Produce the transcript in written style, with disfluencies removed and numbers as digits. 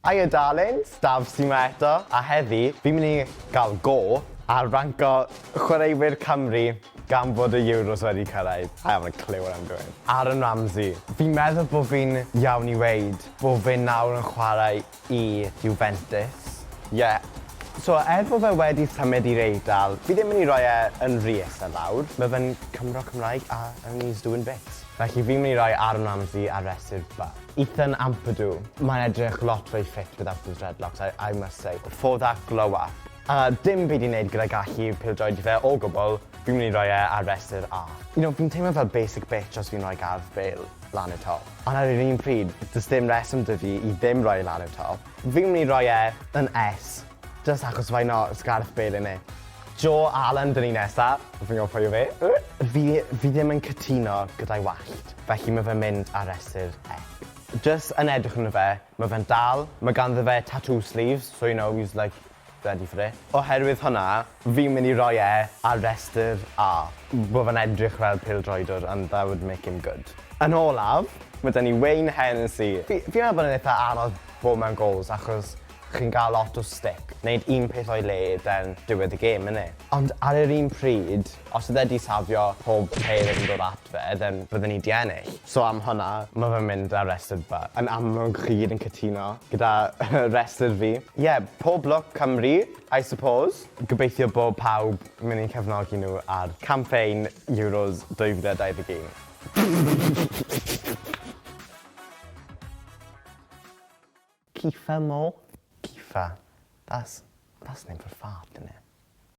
Hiya darlings, Daf sy 'ma eto, a heddi fi'n mynd i gael go ar ranco chwaraewyr Cymru gan fod y Euros wedi cyrraedd. I haven't a clue what I'm doing. Aaron Ramsey. Fi'n meddwl bod fi'n iawn i weud bod fe nawr yn chwarae i Juventus. Ie. So er bod fe wedi symud i'r Eidal, fi ddim mynd i roi e yn rhy isel lawr. Mae fe'n Cymro Cymraeg a and he's doing bits. Felly fi'n mynd i roi Aaron Ramsey ar restr B. Ethan Ampadu, mae'n edrych lot fwy ffit without his dreadlocks, I I must say. For that glow up. A dim byd i wneud gyda gallu pêl-droed fe o gwbl, fi'n mynd i roi e ar restr A. You know, fi'n teimlo fel basic bitch os fi'n rhoi Gareth Bale lan y top. Ond ar yr un pryd, does dim reswm 'da fi i ddim roi e lan y top. Fi'n mynd i roi e yn S, just achos why not, it's Gareth Bale innit? Joe Allen 'da ni nesa. Fi'n gwybod pwy yw fe. Fi fi ddim yn cytuno gyda'i wallt, felly ma' fe'n mynd ar restr E. Jyst yn edrych arno fe, ma' fe'n dal, ma' ganddo fe tattoo sleeves, so you know he's like ready for it. Oherwydd hwnna, fi'n mynd i roi e ar restr A. Bo' fe'n edrych fel pêl-droedwr and that would make him good. Yn olaf, ma' 'da ni Wayne Hennessey. Fi fi'n meddwl bod e'n eitha anodd bod mewn goals achos Chi'n gael lot o stick. Neud un peth o'i le then diwedd y gêm innit? Ond ar yr un pryd, os oedd e 'di safio pob pêl oedd yn dod at fe then bydden ni 'di ennill. So am hwnna, ma' fe'n mynd ar restr B. Yn amlwg chi gyd yn cytuno gyda restr fi. Ie, pob lwc Cymru, I suppose. Gobeithio bod pawb yn mynd i cefnogi nhw ar campaign Euros 2021. Kieffer Moore? Kieffer. That's, that's name for a fart, innit?